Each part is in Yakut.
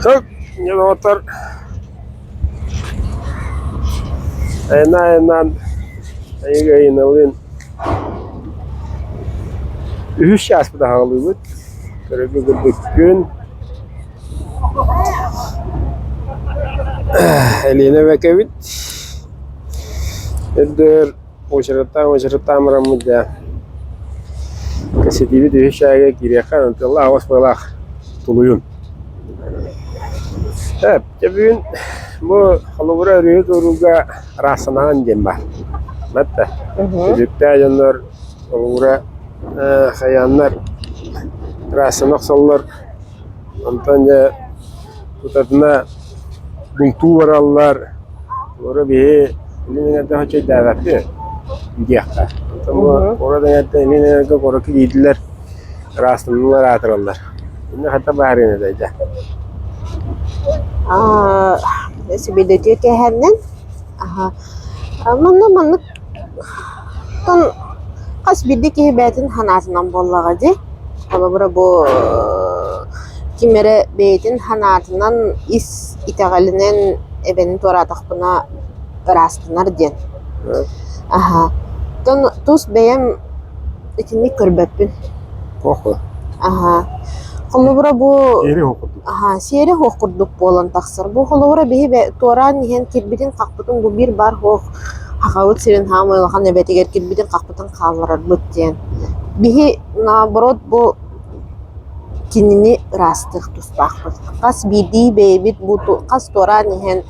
Сөп, доҕоттор, айаннаан-айаннаан эйиги айыналыын үһүс чааспыт аһаҕалыыбыт. Көрөргө курдук күн Элиэнэ эбэкэбит үрдүгэр Уочараттаан-уочараттаан бараммыт дьэ кэпсэтиибит үһүс чааһыгар киириэххэ тыллаах аҕыс быалаах тулуйун. Ээ, дьэ бүгүн бу холобура өрүһү туорууга араастанаҕын диэн баар. Батта үтүктээх дьоннор холобура ээ хайааннар ыраастана охсоллор Онтон дьэ тутатына бултуу бараллар, олору биһи илин эҥэрдэ хачайдаабаппыт диэххэ. Онтон бу куорат эҥэрдэ илин эҥэргэ куоракка киирдилэр, ыраастанылар аатыраллар. Инньэ хата баарыан этэй дьэ. Аа, сибидэтиэ кээһэннэн аха манна маннык Оттон хас биирдии киһи бэйэтин санаатынан буоллаҕа дии. Холобура, бу ким эрэ бэйэтин санаатынан, ис итэҕэлинэн эбэни туораатахпына ыраастанар диэн. Аһа. Оттон тус бэйэм итинник көрбөппүн. Туох Аһа. Холобура, бу Сиэри оһох курдук. Аһаа, сиэри оһох курдук буолан тахсар. Бу холобура биһи бэ туораан иһэн кирбитин-хахпытын бу биир баар оһох Сахабыт сирин саамай улахан эбэтигэр кирбитин-хахпытын хаалларарбыт диэн. Биһи наоборот бу кинини ыраастыах тустаахпыт. Хас биирдии бэйэбит бу хас туораан иһэн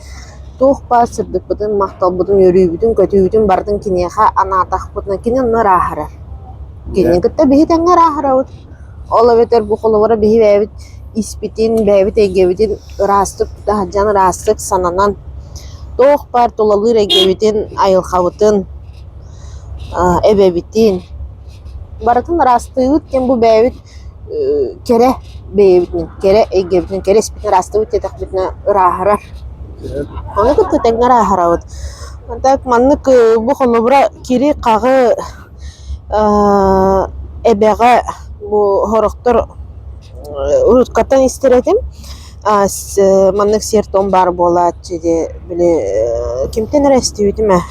туох баар сырдыкпытын, махталбытын, үөрүүбүтүн-көтүүбүтүн барытын киниэхэ анаатахпытына кини онно ырааһырар. Кинини кытта биһи тэҥҥэ ырааһырабыт. Ол эбэтэр бу холобура биһи бэйэбит испитин, бэйэбит эйгэбитин ыраастык тута сылдьан, ыраастык сананан, туох баар тулалыыр эйгэбитин, айылҕабытын, эбэбитин барытын ыраастыыбыт диэн бу бэйэбит кэрэ бэйэбитинэн, кэрэ эйгэбитинэн, кэрэ испитин ыраастыыбыт диэтэхпитинэ ырааһырар. Ону кытта тэҥҥэ ырааһырабыт. Так маннык бу холобура кири-хаҕы Эбэҕэ бу сорохтор уруткаттан истэр этим маннык сиэр-туом баар буолааччы дии били кимтэн эрэ истибитим ээ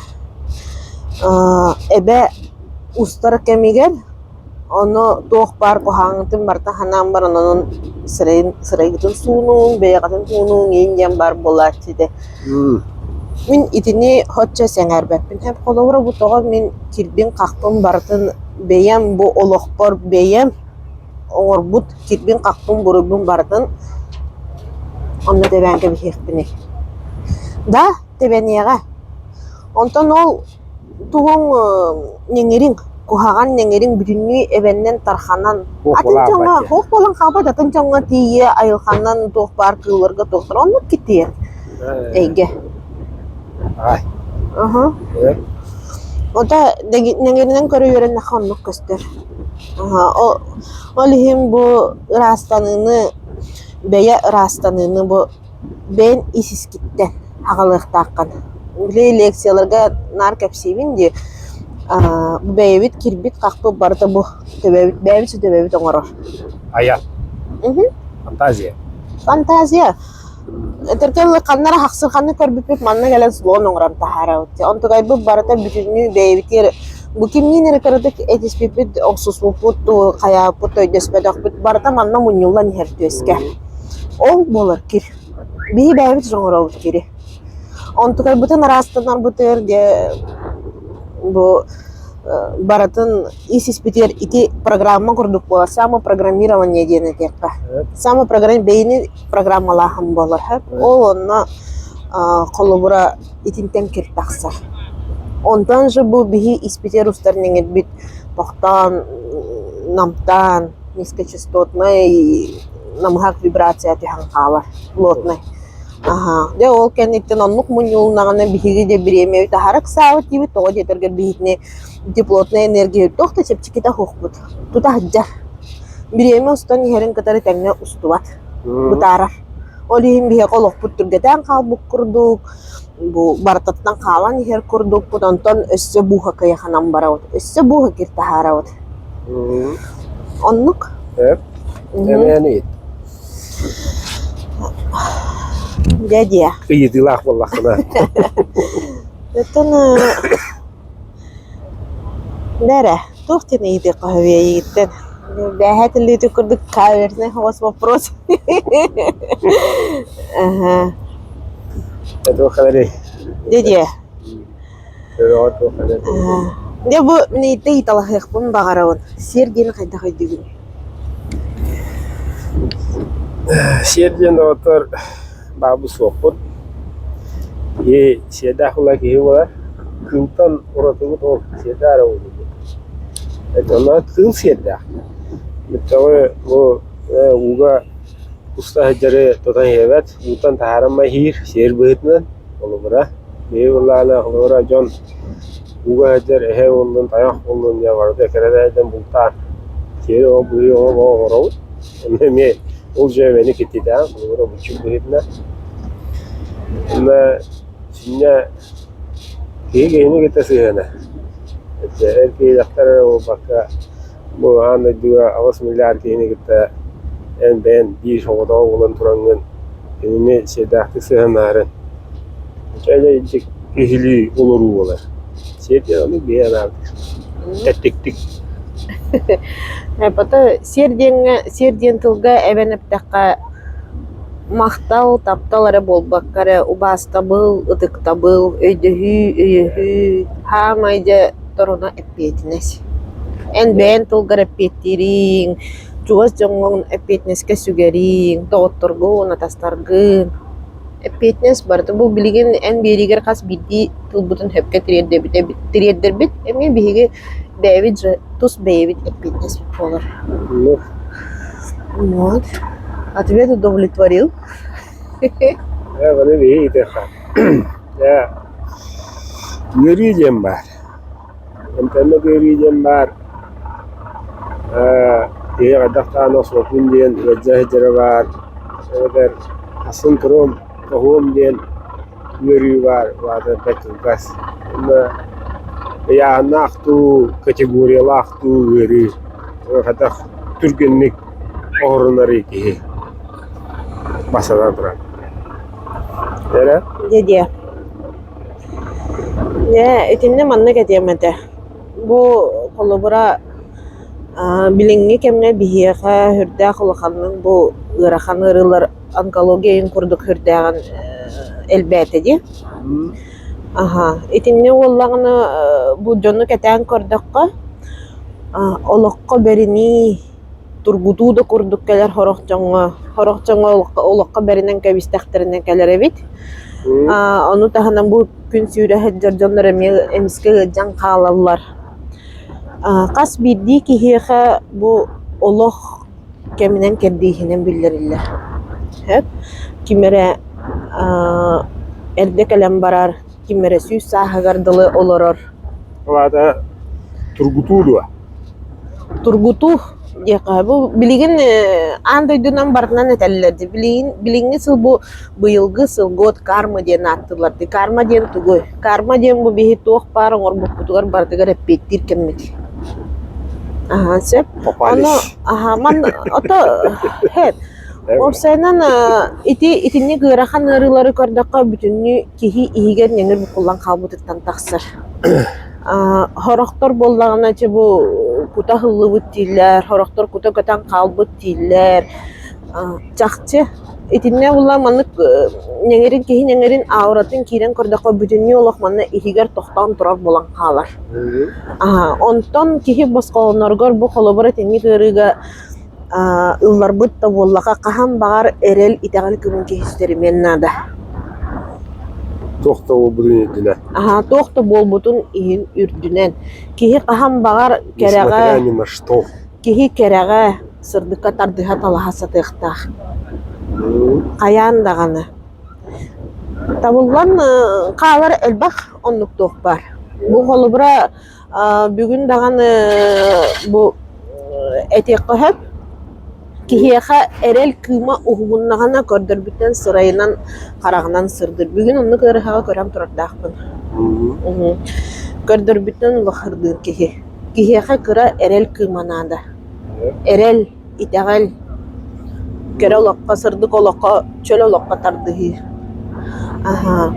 эбэ устар кэмигэр ону туох баар куһаҕаҥҥытын барыта санаан баран онон сырайын сырайгытын суунуҥ бэйэҕитин суунуҥ иин диэн баар буолааччы этэ Мин итини соччо сэҥээрбэппин. Холобура, бу тоҕо мин кирбин-хахпын барытын бэйэм бу олохпор бэйэм оҥорбут кирбин-хахпын буруйбун барытын онно тэбээн кэбиһиэхпиний. Да, тэбэниэҕэ. Онтон ол Тугуҥ ньэҥириҥ, куһаҕан ньэҥириҥ бүтүннүү эбэннэн тарханан, Туох атын буолаабат дьоҥҥо диэн. туох буолан хаалбат, атын дьоҥҥо тиийиэ, айылҕанан туох баар кыылларга туохтара оннук китиэ эйгэ. Аҕай. Аһа. Э? Ото нэҥиринэн көрө үөрэннэххэ оннук көстөр. Аһа, ол, ол иһин бу ыраастаныыны, бэйэ ыраастаныыны бу Бэйэн ис-искиттэн аҕалыахтааххын. Били лекцияларга наар кэпсиибин дии, аа бэйэбит кирбит-хахпыт барыта бу төбөбүт, бэйэбит төбөбүт оҥорор. Айа. Мгм. Фантазия. Фантазия. Этэргэ дылы ханна эрэ хахсырханы көрбүппүт манна кэлэн слон оҥорон таһаарабыт. Онтукайбыт барыта бүтүннүү бэйэбитигэр бу кимниин эрэ кыратык этиспиппит, охсуспуппут, хайааппыт, өйдөспөтөхпүт барыта манна мунньуллан иһэр түөскэ. Ол буолар кир. Биһи бэйэбит оҥоробут кири. Онтукайбытын ыраастанарбытыгар дьэ бу барытын ис-испитигэр ити программа курдук буолар. Самопрограммирование диэн этиэххэ. Самопрограмм бэйэни программалааһын буолар. Ол онно холобура итинтэн кир тахсар. Онтон же бу биһи испитигэр устар нэҥирбит тохтоон, намтаан, низкочастотнай намыһах вибрация түһэн хаалар плотный. Аһаа, дьэ ол кэнниттэн оннук мунньулуннаҕына биһиги дьэ бириэмийэбит аһара ыксаабыт диибит, тоҕо диэтэргэр биһигини теплотная энергия туох да чэпчэкитэ суохпут, тута сылдьар. Бириэмэ устан иһэрин кытары тэҥҥэ устубат, бытаарар. Ол иһин биһиэхэ олохпут түргэтээн хаалбыт курдук, бу барытыттан хаалан иһэр курдукпут, онтон өссө бууһа кыйаханан барабыт, өссө бууһа кир таһаарабыт. Оннук. Эп. Эмиэ Дьэ диэ. Ыйытыылаах буоллаххына. Оттон Бэрэ, туох диэн ыйытыахха сөбүй эйигиттэн? Бээһээ тиллиитин курдук каверзный соҕус вопрос. Аһа. Туох кэлэрий? Дьэ диэ. Өрөҕө туох кэлэрий? Дьэ бу мин ыйытта ыйыталаһыахпын баҕарабын. Сиэр диэни хайдах өйдүүгүн? Сиэр диэн доҕоттор баабы суохпут. Киһи сиэрдээх буолар киһи буолар. Кыылтан уратыбыт ол сиэрдээх эрэ буолуо. Онно кыыл сиэрдээх. Бүттэҕи бу ууга уста сылдьары тутан иһэбэт, ууттан таһааран иһиир сиэр быһыытынан холобура. Биһиги буоллаҕына холобура дьон ууга сылдьар эһэ буоллун, тайах буоллун диэн барыта кэрэлээдэн бултаан сиэри оҥо быһыы оҥо оҥоробут. Онно эмиэ ол дьүөгэни киттитээн, холобура буччук быһыытынан. Онно сүнньэ киһи киһини кытта сыһыана. Эр киһи дьахтар эрэ буолбакка, бу аан дойдуга 8 миллиард киһини кытта эн бэйэн биир соҕотоҕо буолан тураҥҥын кинини сиэрдээхтик сыһыаннаһарын дьэ киһилии олоруу буолар. Сиэр диэн оннук биһи анаабыт тэттиктик. Ото сиэр диэҥҥэ сиэр диэн тылга эбэн эптэххэ махтал, таптал эрэ буолбакка эрэ убаастабыл, ытыктабыл, өйдөһүү, өйөһүү, хаамай дьэ торуна эппиэтинэс. Эн бэйэн тылгар эппиэттиириҥ, чугас дьоҥҥун эппиэтинэскэ сүгэриҥ, доҕотторгун, атастаргын. Эппиэтинэс барыта бу билигин эн биэриигэр хас биирдии тылбытын сөпкө тириэрдэбит тириэрдэрбит эмиэ биһиги бэйэбит же тус бэйэбит эппиэтинэспит буолар. Вот. Ответ удовлетворил. Э, баны биһи итэхэ. Э, үөрүү диэн баар. Эмтэммэт ыарыы диэн баар киһи хайдах даҕаны охсуохпун диэн ыалдьа сылдьара баар эбэтэр ахсын туруом, тоһуом диэн ыарыы баар улаата бэрт кылгас. Уонна ыйааһыннаах дуу, категориялаах дуу ыарыы хайдах түргэнник оһорунарый киһи бастатан туран. Эрэ? Дьэ диэ. Ээ, итиннэ маннык этиэм этэ. Бу холобура билиҥҥи кэмҥэ биһиэхэ сүрдээх улаханнык бу ыарахан ыарыылар онкология иһин курдук сүрдээҕин элбээтэ дии. Аһа, итиннэ буоллаҕына бу дьону кэтээн көрдөххө, олоххо бэринии тургутуу да курдук кэлэр сорох дьоҥҥо, сорох дьоҥҥо олоххо бэринэн кэбистэхтэринэ кэлэр эбит. Ону таһынан бу күн сүүрэ сылдьар дьоннор эмиэ эмискэ ыалдьан хаалаллар. Хас биирдии киһиэхэ бу олох кэминэн кэрдииһинэн биллэриллэр. Сөп. Ким эрэ эрдэ кэлэн барар, ким эрэ сүүс сааһыгар дылы олорор. Ол аата тургутуу дуо? Тургутуу диэххэ бу билигин аан дойдунан барытынан этэллэр дии. Билигин билиҥҥи сыл бу быйылгы сыл год карма диэн ааттыыллар дии. Карма диэн тугуй? Карма диэн бу биһи туох баар оҥорбуппутугар барытыгар эппиэттиир кэммит. Аһа сөп. Ону Попались. аһа ман ото хэт Уопсайынан ити итинник ыарахан ыарыылары көрдөххө бүтүннүү киһи иһигэр ньэҥир буккуллан хаалбытыттан тахсар. Сорохтор буоллаҕына чэ бу кута ыһыллыбыт дииллэр, сорохтор кута көтөн хаалбыт дииллэр. Чахчы итиннэ буолла маннык ньэҥирин киһи ньэҥирин ауратын киирэн көрдөххө бүтүннүү олох манна иһигэр тохтоон турар буолан хаалар. Онтон киһи босхолоноругар бу холобура итинник ыарыыга ылларбыт да буоллаха хаһан баҕар эрэл итэҕэл кымын киһи сүтэримиэн наада. Туох да буолбутун үрдүнэн. Аһаа, туох да буолбутун иһин үрдүнэн. Киһи хаһан баҕар кэрэҕэ, Несмотря ни на что. киһи кэрэҕэ, сырдыкка тардыһа талаһа сатыахтаах. Хайаан даҕаны. Табыллан хаалар элбэх оннук туох баар. Бу холобура Бүгүн даҕаны бу этиэххэ сөп, киһиэхэ эрэл кыыма уһугуннаҕына көрдөрбүтүнэн сырайынан, хараҕынан сырдыыр. Бүгүн оннук ыарыһаҕы көрөн турардаахпын. Көрдөрбүтүнэн улахырдыыр киһи. Киһиэхэ кыра эрэл кыыма наада. Эрэл, итэҕэл, кэрэ олоххо, сырдык олоххо, чөл олоххо тардыһыы. Аһа.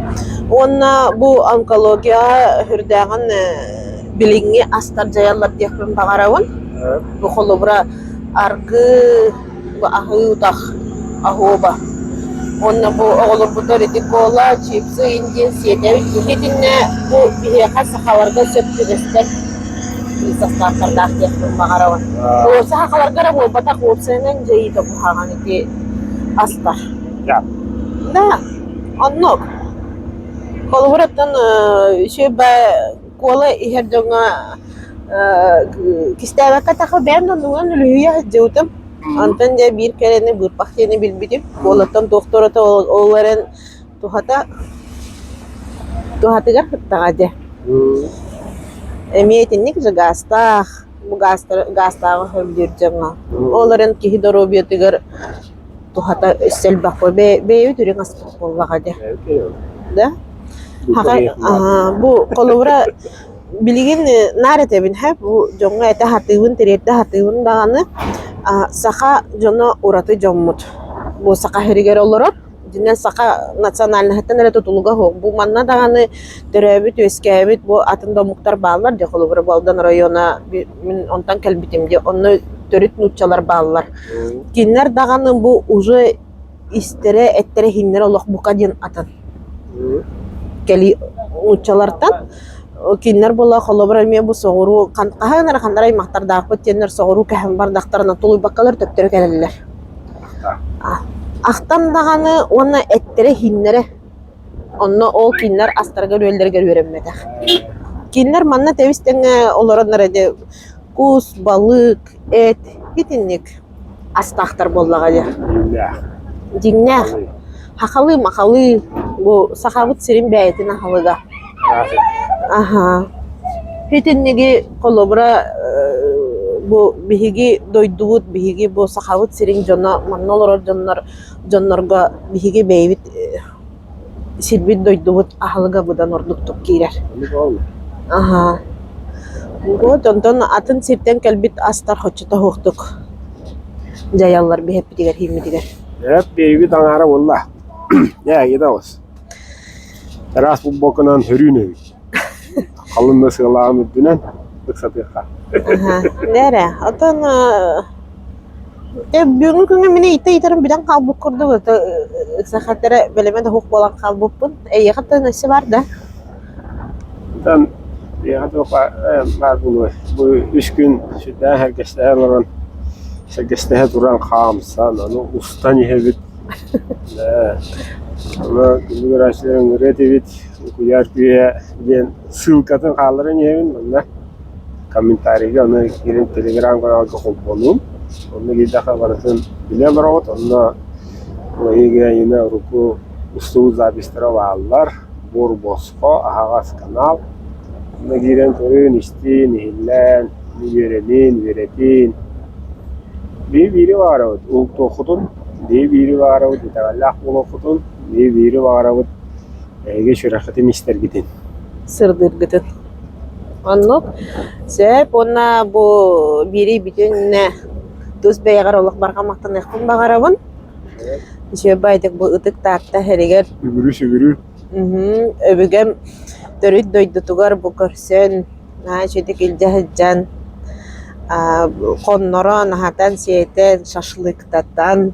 Уонна бу онкологияҕа сүрдээҕин билиҥҥи астар дьайаллар диэхпин баҕарабын. Бу холобура аргы, бу аһыы утах, аһуоба. Уонна бу оҕолорбутугар ити кола, чипсы индиэн сиэтэбит. Итиннэ бу биһиэхэ сахаларга сөп түбэспэт састааптардаах диэхпин баҕарабын. Сахаларга эрэ буолбатах, уопсайынан дьайыыта куһаҕан ити астар. Да, оннук. Холобур, оттон үчүгэй куола иһэр дьоҥҥо кистээбэккэ эттэххэ бэйэм да оннугунан үлүһүйэ сылдьыбытым. Онтон дьэ биир кэрэни быырпах диэни билбитим. Куолаттан туох да ураты ол эрэн туһата туһатыгар сыттаҕа дьэ. Эмиэ итинник же гаастаах, бу гаастааҕы сөбүлүүр дьоҥҥо. Ол эрэн киһи доруобуйатыгар туһата өссө элбэх буо бэйэбит үрүҥ аспыт буоллаҕа дии. Да? Бу холобура билигин наар этэбин һэ бу дьоҥҥо этэ сатыыбын, тириэрдэ сатыыбын даҕаны саха дьоно ураты дьоммут. Бу саха сиригэр олорор Итинэн саха национальноһыттан эрэ тутулуга суох. Бу манна даҕаны төрөөбүт-үөскээбит бу атын да омуктар бааллар дии, холобура бу Алдан района мин онтон кэлбитим дии, онно төрүт нууччалар бааллар. Кинилэр даҕаны бу уже истэрэ, эттэрэ иһиннэрэ олох бука диэн атын. Кэлии нууччалартан кинилэр буола холобура эмиэ бу соҕуруу хаһан эрэ ханна эрэ аймахтардаахпыт диэннэр соҕуруу кэһэн бардахтарына тулуйбаккалар төптөрү кэлэллэр. Ахтан даҕаны уонна эттэрэ-иһиннэрэ онно ол кинилэр астарыгар-үөллэригэр үөрэммэтэх. Кинилэр манна тэбис-тэҥҥэ олорон эрэ дьэ кус, балык, эт итинник астаахтар буоллаҕа дии. Дьиҥнээх. Дьиҥнээх. Хахалыы-махалыы бу Сахабыт сирин бэйэтин аһылыга. Аһаа. Итинниги холобура бу биһиги дойдубут, биһиги бу Сахабыт сирин дьоно, манна олорор дьоннор дьоннорго биһиги бэйэбит сирбит дойдубут аһылыга быдан ордуктук киирэр. Аһаа. Вот онтон атын сиртэн кэлбит астар хоччото суохтук дьайаллар биһэппитигэр иһиммитигэр. Эп биһиги таҥара буолла. Ээ, оҕус. Тараас футболканан сөрүүн эбит. Халын да сыалааҕын үрдүнэн ыксатыахха. Нэрэ, отон бүгүҥҥү күҥҥэ мин ыйыта ыйытарым бүтэн хаалбыт курдук ыксахаттара бэлэмэ да суох буолан хаалбыппын. Эйиэхэ оттон өссө бар да? Оттон эйиэхэ туох баар буолуой? Бу үс күн сүрдээх сэргэстэһэ олорон, сэргэстэһэ туран хаамсан, аны устан иһэбит. Ону күндү көрөөччүлэр ыҥырыа этибит, Куйаар күүһэ диэн ссылкатын хаалларан иһэбин манна комментарийга ону киирэн телеграм-каналга холбонуум. Онно киирдэххэ барытын билэ олороҕут. Онно Егерина урукку устубут записьтара бааллар. Буор босхо, аһаҕас канал. Онно киирэн көрүн, истиин, иһиллээн, үөрэнин, үөрэтин. Биир-биири баҕарабыт, уһуктуоххутун, биир-биири баҕарабыт, итэҕэллээх буолуоххутун, биир-биири баҕарабыт, эһиги сүрэххитин истэргитин. Сырдыыргытын. Оннук. Сөп уонна бу биири бүтүннэ тус бэйэҕэр олох барҕа махтаныахпын баҕарабын. Үчүгэй баайдык бу ытык Таатта иһэригэр Үгүрү-сүгүрү. Өбүгэм төрүт дойдутугар бу көрсөн Наһаа үчүгэйдик илдьэ сылдьан, хоннорон, аһатан-сиэтэн, шашлыктатан,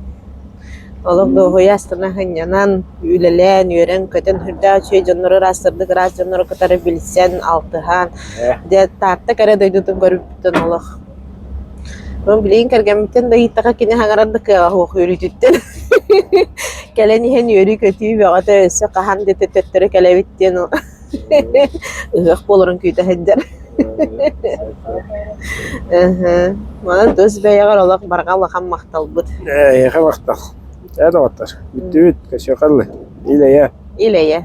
олох дуоһуйа астына сынньанан, үлэлээн, үөрэн-көтөн сүрдээх үчүгэй дьоннору ыраастырдык ыраас дьоннору кытары билсэн, алтыһан, дьэ Таатта кэрэ дойдутун көрбүппүттэн олох билигин кэргэммиттэн да ыйыттахха кини саҥарар да кыаҕа суох үөрүүтүттэн кэлэн иһэн үөрүү-көтүү бөҕөтө өссө хаһан да төттөрү кэлэбит диэн Ыһыах буоларын күүтэ сылдьар. Манан тус бэйэҕэр олох барҕа улахан махталбыт. Эйиэхэ махтал. Ээ доҕоттор, бүттүбүт, көрсүөххэ дылы. Ил-эйэ. Ил-эйэ.